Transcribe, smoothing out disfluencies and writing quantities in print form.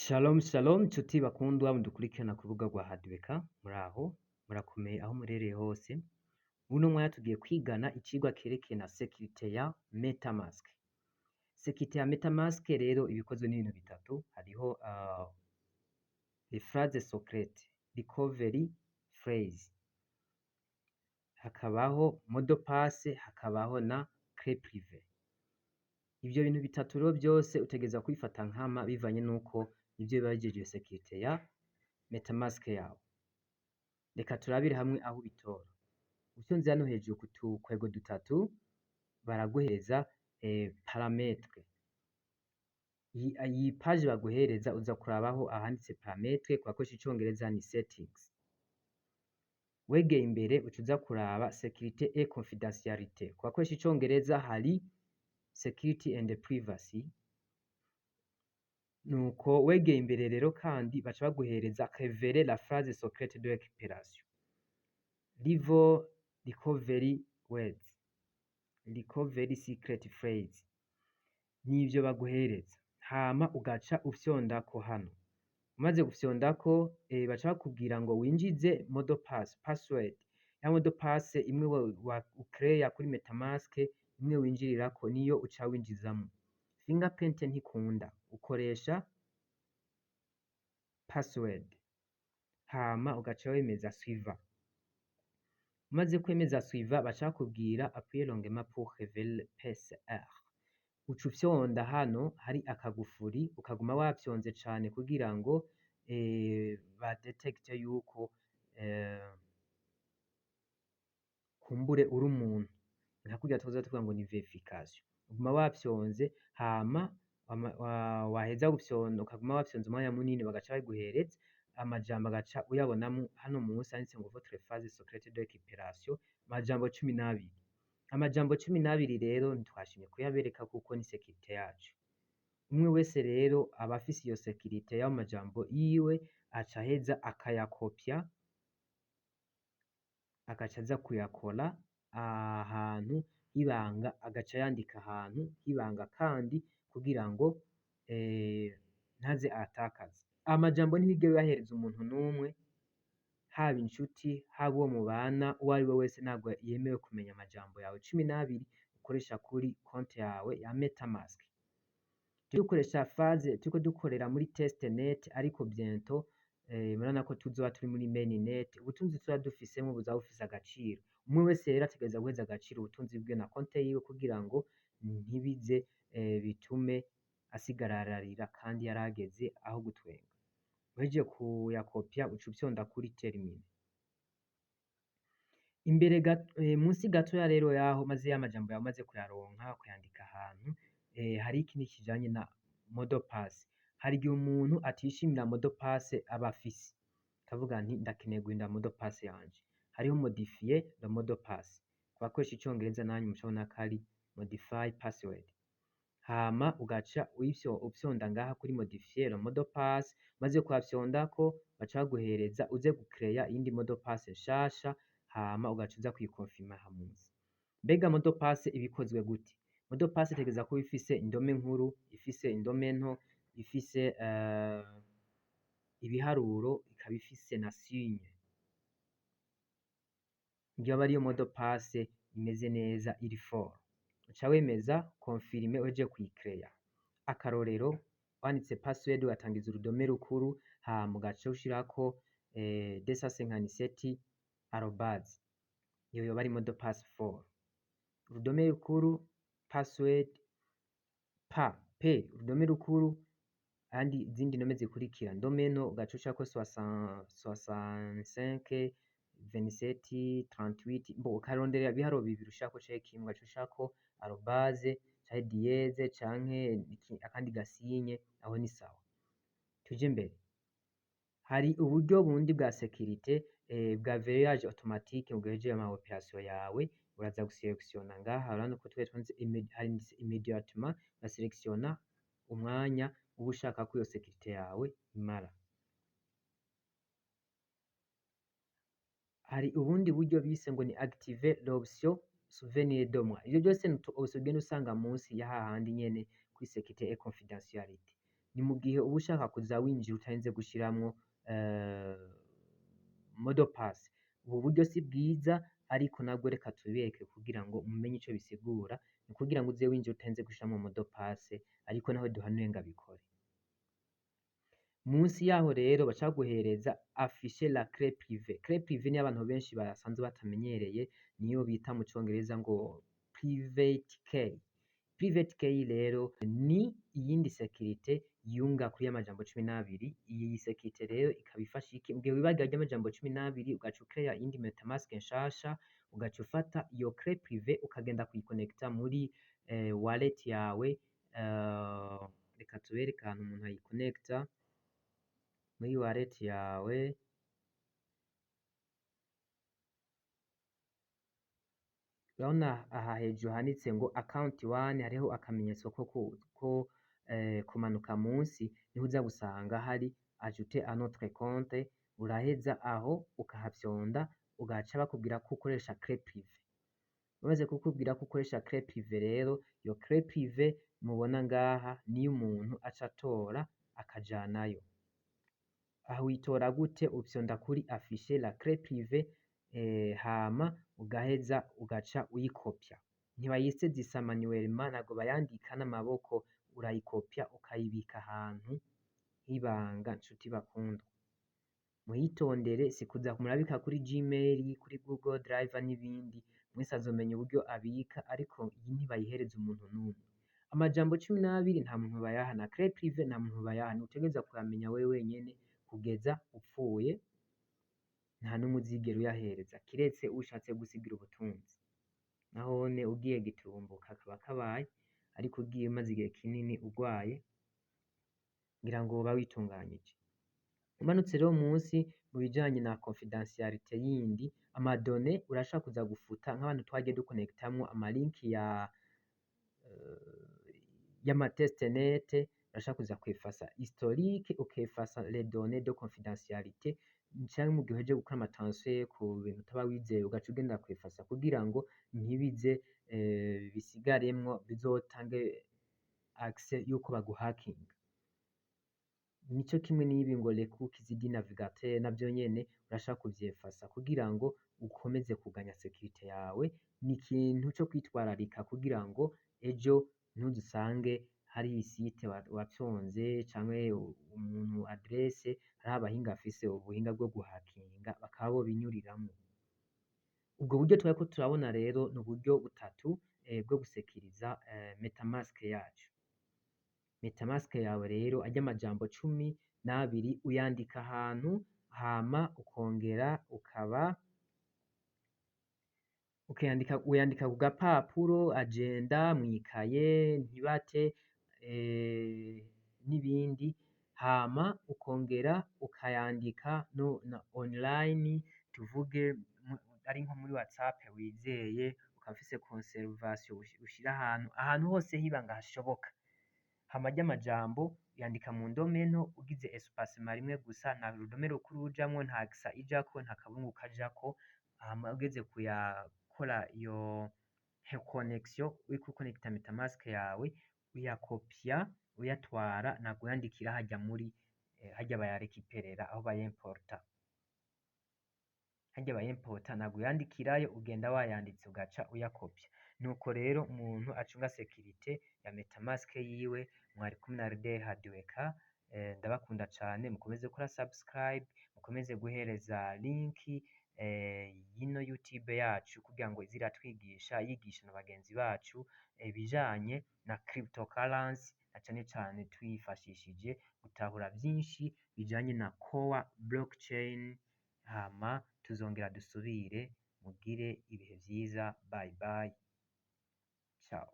Shalom shalom nshuti bakundwa mudukurikirana ku rubuga rwa Hadweka, muraho murakomeye aho murereye hose. Uno mwanya tugiye kwigana icigwa kerekeye na sécurité ya MetaMask. Sécurité ya MetaMask rero ibikozwe n'ibintu bitatu: hariho les phrases secrètes, recovery phrase, hakabaho mot de passe, hakabaho na clé privée. Ivyo bintu bitatu rero vyose utegerezwa kubifata nkama, bivanye nuko nivyo biba bijejwe sécurité ya MetaMask yawe. Reka turabire hamwe aho ubitora. Ufyonze hano hejuru ku tukwego dutatu, baraguhereza paramètres. Iyi page baguhereza, uza kurabaho ahanditse paramètres, ku bakoresha icongereza ni settings. Wegeye imbere, uca uza kuraba sécurité et confidentialité. Ku bakoresha icongereza hari security and privacy. Nuko wegeye imbere rero kandi baca baguhereza révéler la phrase secrète de récupération, Rivo recovery words, recovery secret phrase. Nivyo baguhereza, hama ugaca ufyondako hano. Umaze gufyondako, baca bakubwira ngo winjize mot de passe, password ya mot de passe imwe ucreya kuri MetaMask, imwe winjirirako, niyo uca winjizamwo. Fingerprint ntikunda, ukoresha password, hama ugaca wemeza suivant. Umaze kwemeza suivant, baca bakubwira appuyer longuement pour révéler PCR. Uca ufyonda hano hari akagufuri, ukaguma wafyonze cane kugira ngo badetekte yuko kumbure uri umuntu, nka kurya tuza tuvuga ngo ni vérification. Uguma wafyonze, hama waheza gufyonda, ukaguma wafyonze umwanya munini, bagaca babiguhereza amajambo, agaca uyabonamwo hano munsi handitse ngo votre phrase secrète de récupération, amajambo 12. Amajambo 12 rero ntitwashimye kuyabereka kuko ni sécurité yacu. Umwe wese rero aba afise iyo sécurité y'ayo majambo yiwe, aca aheza akayakopya, agaca aza kuyakora ahantu h'ibanga, agaca yandika ahantu h'ibanga kandi kugira ngo ntaze ayatakaze. Amajambo ntiwigere uyahereza umuntu n'umwe, haba inshuti, haba uwo mubana, uwo ari we wese ntabwo yemewe kumenya amajambo yawe 12 ukoresha kuri konti yawe ya MetaMask. Dukoresha phase turiko dukorera muri testnet, ariko bientôt murabona ko tuzoba turi muri mainnet. Ubutunzi tuba dufisemwo buzaba bufise agaciro. Umwe wese rero ategerezwa guheza agaciro ubutunzi bwiwe na konte yiwe, kugira ngo ntibize bitume asigara ararira kandi yarageze aho gutwenga. Uhejeje kuyakopya, uca ufyonda kuri terminer. Imbere munsi gatoya rero yaho, maze ya majambo yawe umaze kuyaronka, ukayandika ahantu, hari ikindi kijanye na mot de passe. Hari igihe umuntu atishimira mot de passe aba afise, akavuga nti ndakeneye guhindura mot de passe yanje. Hariho modifier le mot de passe. Ku bakoresha icongereza nanyu mucabona ko ari modify password. Hama ugaca ufyonda ngaha kuri modifier le mot de passe. Umaze kuhafyondako, baca baguhereza uze gucreya iyindi mot de passe nshasha, hama ugaca uza kuyikonfirma aha munsi. Mbega mot de passe iba ikozwe gute? Mot de passe itegerezwa kuba ifise indome nkuru, ifise indome nto, ifise ibiharuro, ikaba ifise na signe. Iyo aba ariyo mot de passe imeze neza, iri fort. Uca wemeza confirmer uhejeje kuyicreya. Akarorero, wanditse password, ugatangiza urudome rukuru, hama ugaca ushirako 257 arobase, iyo yoba ari mot de passe fort. Urudome rukuru, password, p p urudome rukuru, ayandi izindi ndome zikurikira, ndome nto, ugaca ushirako 65 27 38, bon, ukarondera ibiharuro bibiri ushirako canke kimwe, ugaca ushirako arobase canke dièse canke akandi gasinye, aho ni sawa. Tuje imbere. Hari uburyo bundi bwa sécurité bwa verrouillage automatique. Mu gihe uhejeje ama opération yawe, uraza guselectiona ngaha, urabona ko twari twanditse handitse immédiatement, uraselectiona umwanya uba ushaka ko iyo sécurité yawe imara. Hari ubundi buryo bise ngo ni activer l'option souvenir de moi. Ivyo byose ni utu option ugenda usanga munsi ya hahandi nyene kuri sécurité et confidentialité. Ni mu gihe uba ushaka kuza winjira utarinze gushiramwo mot de passe. Ubu buryo si bwiza, ariko nabwo reka tubereke kugira ngo mumenye ico bisigura. Ni kugira ngo uze winjira utarinze gushiramwo mot de passe, ariko naho duhanuye ngo abikore. Munsi yaho rero baca baguhereza afficher la clé privée. Clé privée niyo abantu benshi basanzwe batamenyereye, niyo bita mu congereza ngo private key. Private key rero ni iyindi sécurité yunga kuri y'amajambo 12. Iyi sécurité rero ikaba ifasha iki? Mugihe wibagiwe arya majambo 12, ugaca ucréa iyindi MetaMask nshasha, ugaca ufata iyo clé privée ukagenda kuyikonekta muri wallet yawe. Reka tubereke ahantu umuntu ayikonekta muri wallet yawe. Urabona aha hejuru handitse ngo account one, hariho akamenyetso ko kumanuka munsi, niho uza gusanga hari ajouter un autre compte. Uraheza aho ukahafyonda, ugaca bakubwira ko ukoresha clé privée. Bamaze kukubwira ko ukoresha clé privée rero, iyo clé privée mubona ngaha niyo umuntu aca atora akajanayo. Aho uyitora gute? Ufyonda kuri afficher la clé privée, hama ugaheza ugaca uyikopya. Ntibayisezisa manuellement, ntabwo bayandika n'amaboko, urayikopya ukayibika ahantu h'ibanga. Nshuti bakundwa, muhitondere, si kuza murabika kuri Gmail, kuri Google Drive n'ibindi. Mwese azomenya uburyo abika, ariko iyi ntibayihereza umuntu n'umwe. Amajambo 12 nta muntu bayaha, na clé privée nta muntu bayaha, ntutegerezwa kuyamenya wewe wenyene kugeza upfuye, nta n'umwe uzigera uyahereza kiretse ushatse gusigira ubutunzi. Nahone ugiye giturumbuka kaba kabaye, ariko ugiye umaze igihe kinini urwaye, ngira ngo woba witunganije. Umanutse rero munsi mu bijanye na confidentialité yindi, ama données urashobora kuza gufuta nk'abantu twagiye dukonectamwo ama link ya y'ama testnet, urashobora kuza kwefasa historique, ukefasa les données de confidentialité, canke mu gihe uhejeje gukora ama transfert ku bintu utaba wizeye, ugaca ugenda kwefasa kugira ngo ntibize bisigaremwo bizotange accès yuko baguhakinga. Nico kimwe n'ibi ngo les cookies du navigateur, navyo nyene urashobora kuvyefasa kugira ngo ukomeze kuganya sécurité yawe. Ni ikintu co kwitwararika kugira ngo ejo ntuzusange hari site wafyonze canke umuntu adresse, hariho abahinga bafise ubuhinga bwo guhakinga bakaba bobinyuriramwo. Ubwo buryo twariko turabona rero ni uburyo butatu bwo gusekiriza MetaMask yacu. MetaMask yawe rero, arya amajambo 12 uyandika ahantu, hama ukongera ukaba ukayandika, uyandika ku gapapuro, agenda mw'ikaye, ntibate n'ibindi, hama ukongera ukayandika no na online, tuvuge ari nko muri WhatsApp wizeye, ukaba ufise conservation ushira ahantu hose h'ibanga hashoboka. Hama arya majambo uyandika mu ndome nto, ugize espacement rimwe gusa, nta rudome rukuru rujamwo, nta accent ijako, nta kabungu kajako. Hama ugeze kuyakora iyo connexion, uriko ukonekita MetaMask yawe, uyakopya uyatwara, ntabwo uyandikira harya muri harya bayarekiperera aho bayimporta. Harya bayimporta ntabwo uyandikirayo, ugenda wayanditse ugaca uyakopya. Nuko rero umuntu acunga sécurité ya MetaMask yiwe. Mwari kumwe na Rede Hadiweka, ndabakunda cane, mukomeze gukora subscribe, mukomeze guhereza link yino YouTube yacu kugira ngo ize iratwigisha, yigisha na bagenzi bacu ibijanye na cryptocurrency, na cane cane twifashishije gutahura vyinshi bijanye na core blockchain. Hama tuzongera dusubire, mugire ibihe vyiza, bye bye, ciao.